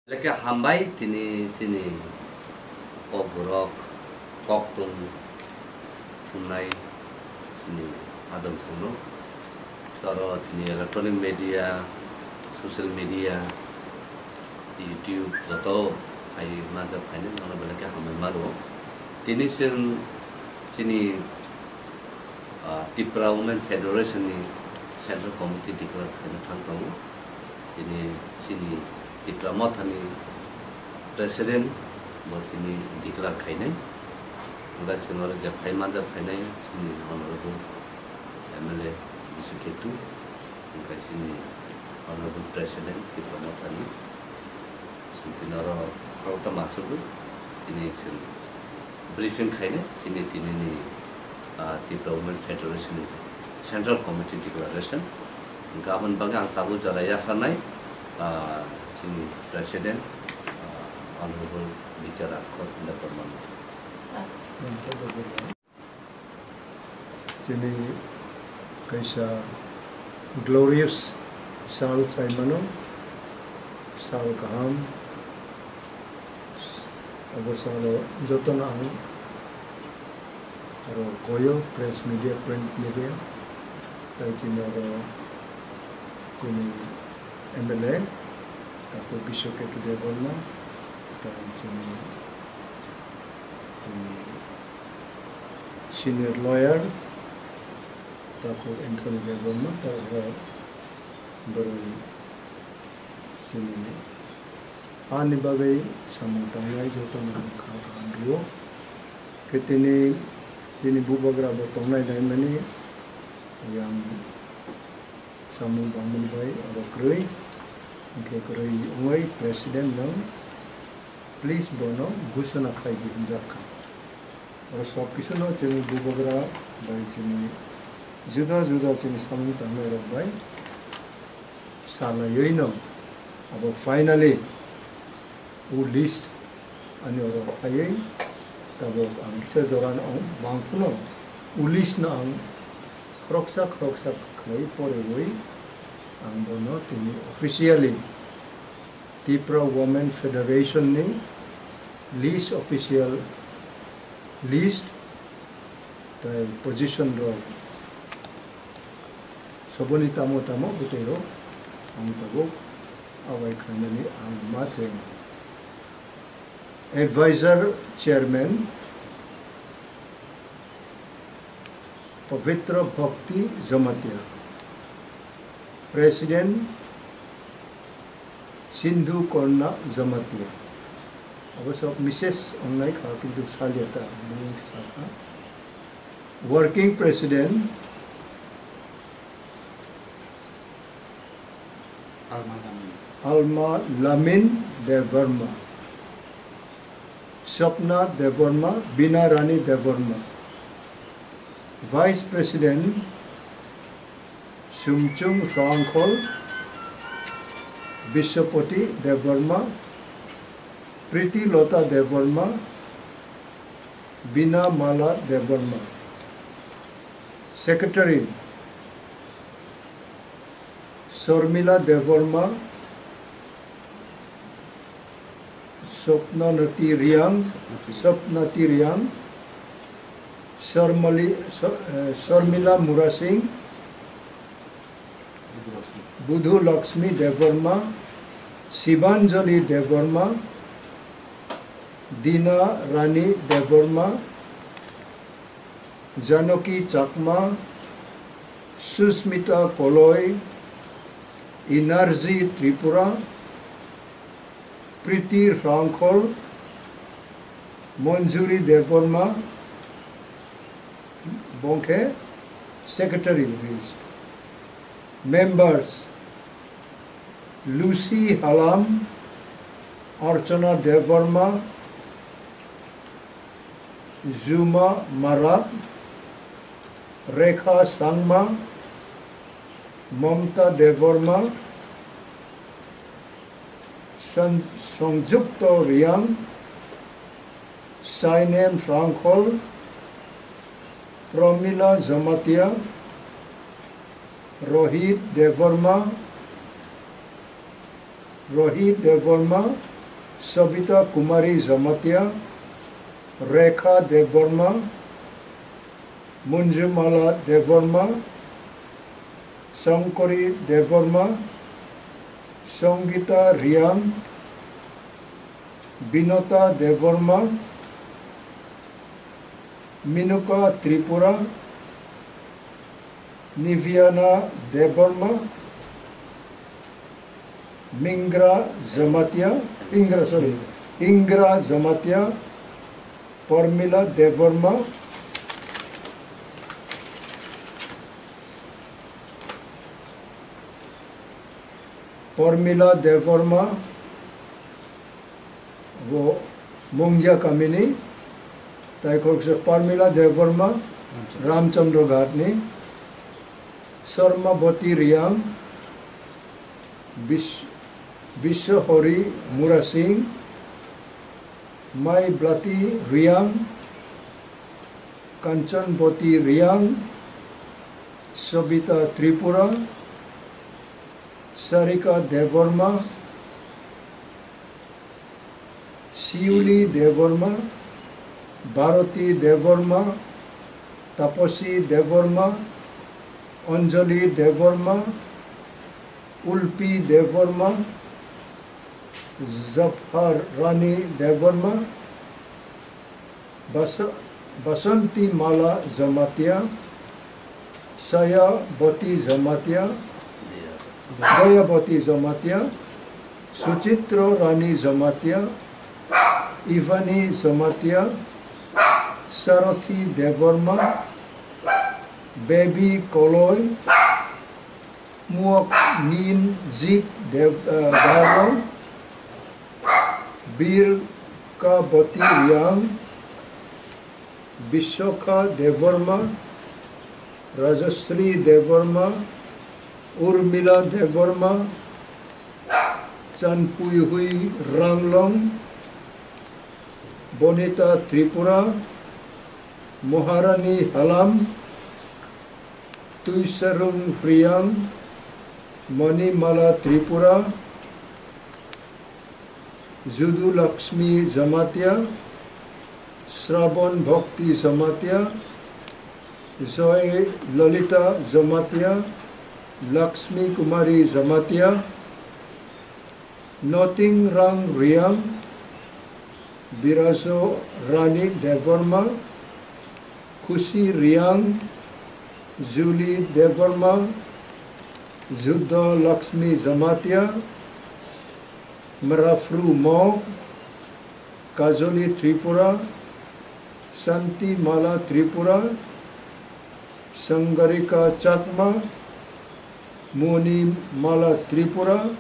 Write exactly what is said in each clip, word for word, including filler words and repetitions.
Belai khe hambai tini chini kokborok, koktwng thumnai chini adong songno. Toro tini electronic media, social media, YouTube joto hai manjak phainai nono belai khe hambai ma rwo. Tini chwng chini, ah, Tipra Women Federation ni Central Committee declare khaina thang tongo. Tini chini Tipra Motha ni President bo tini declare khainai. Hwnba chwng oro je phai manjak phainai chini Honorable M L A Bisu Ketu, hwnba chini Honorable President Tipra Motha ni. Chwng tini oro khoroksa ma sugo, tini chwng briefing khainai chini tinini, ah, Tipra Women Federation ni Central Committee Declaration. Hwnkhe aboni bagwi ang tabuk jora yapharnai, ah, chini President, ah, Honorable B K Rangkhol Debbarma. Chini kaisa glorious sal sai mano, sal kaham. Abo salo jotono ang aro koyo press media, print media, tai chini aro chini M L A, takhuk Biswa Ketu Debbarma, tai chini, chini senior lawyer, takhuk Anthony Debbarma, takhuk bwrwi chini ani bagwi samung tangnai jotono ang kha kaham rio. Khe tini, tini bubagra bo tongnai naimani yang samung bangmani bai oro kwrwi, hwnkhe kwrwi wngwi president no please bono gusuna khlai di hwnjak kha. Oro sob kisuno chini bubagra bai chini juda juda chini samung tangnai rok bai salaiwi no abo finally o list ani oro phaiwi tabuk ang kisa jora no bang phano o list no ang khoroksa khoroksa khlai poriwi ang bono tini officially Tipra Women Federation ni list, official list, tai position rok soboni tamo tamo bwtwi rok ang tabuk abai khlainani ang ma cheng. Advisor Chairman Pavitra Bhakti Jamatia, President Sindhu Korna Jamatia. Abo sob message ongnai kha, kintu salia ta, bini sakha. Working President Alma Lamin. Alma Lamin Debbarma, Swapna Debbarma, Bina Rani Debbarma. Vice President Sumchung Rangkhol, Biswapati Debbarma, Priti Lota Debbarma, Bina Mala Debbarma. Secretary Sormila Debbarma, Swapnati Riang, Swapnati Riang, Sormali, Sor-, eh, Sormila Murasing, Budhu Lakshmi Debbarma, Shibanjali Debbarma, Dina Rani Debbarma, Janaki Chakma, Susmita Koloi, Energy Tripura, Priti Rangkhol, Manjuri Debbarma, bongkhe secretary list. Members, Lucy Halam, Archana Debbarma, Juma Marak, Rekha Sangma, Mamta Debbarma, San-, Sanjukta Riang, Sainem Rangkhol, Pramila Jamatia, Rohit Debbarma, Rohit Debbarma, Sabita Kumari Jamatia, Rekha Debbarma, Munjumala Debbarma, Shankari Debbarma, Sangita Riang, Binota Debbarma, Minuka Tripura, Niviana Debbarma, Mingra Jamatia, Ingra, sorry, Ingra Jamatia, Parmila Debbarma, Parmila Debbarma, bo Mungya kamini, tai khoroksa Parmila Debbarma, Ramchandra Ghatni, Sarmabati Riang, Bis-, Biswahari Murasing, Maiblati Riang, Kanchanbati Riang, Sabita Tripura, Sarika Debbarma, Siuli Debbarma, Bharati Debbarma, Tapasi Debbarma, Anjali Debbarma, Ulpi Debbarma, Zaphar Rani Debbarma, Basa-, Basanti Mala Jamatia, Sayabati Jamatia, Dayabati Jamatia, Suchitra Rani Jamatia, Ivani Jamatia, Sarathi Debbarma, Baby Koloi, Muak Ngin Jip Dev-, eh, Dharma, Bir Kabati Riang, Biswakha Debbarma, Rajasri Debbarma, Urmila Debbarma, Chanpui Hui Ranglong, Bonita Tripura, Maharani Halam, Tuisarung Riang, Manimala Tripura, Judu Lakshmi Jamatia, Sravan Bhakti Jamatia, Joy Lalita Jamatia, Lakshmi Kumari Jamatia, Noting Rang Riang, Birajo Rani Debbarma, Khusi Riang, Julie Debbarma, Judda Lakshmi Jamatia, Mrafru Mok, Kajoli Tripura, Santi Mala Tripura, Sangarika Chakma, Moni Mala Tripura,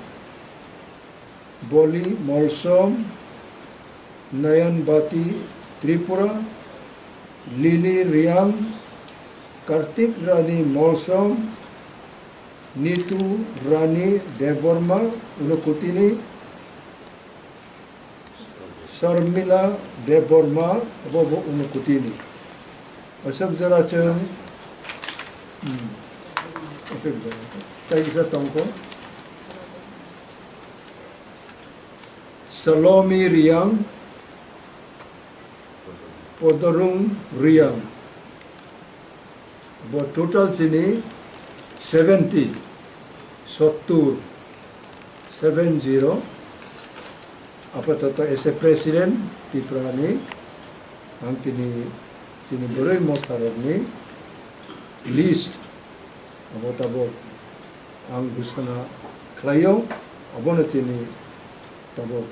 Boli Molsom, Nayanbati Tripura, Lily Riang, Kartik Rani Molsom, Nitu Rani Debbarma, Unakutini, Sharmila Debbarma, abo bo Unakutini. Aswk jora chwng, hmm, aswk jora. Tai kisa tongkho. Salomi Riang, Podorung Riang. Bo total chini seventy, sottur, seven zero. Apatoto as a president Tripura ni ang tini chini boroi motharokni list abo tabok ang ghosona khlaio, abono tini tabok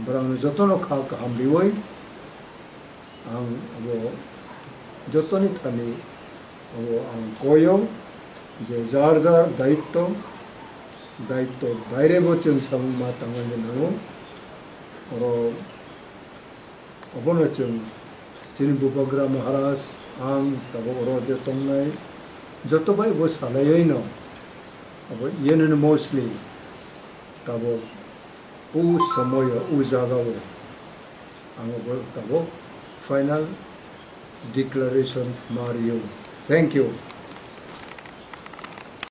borokno jotono kha kaham riwi ang abo jotoni thani abo ang koyo je jar jar daitto, daitto bairebo chwng samung ma tanglaina nango. Oro obono chwng chini Bubagra Maharaj, ang tabok oro je tongnai joto bai bo salaiwi no abo unanimously tabok o somoyo o jagao ang abo tabok final declaration ma rio. Thank you.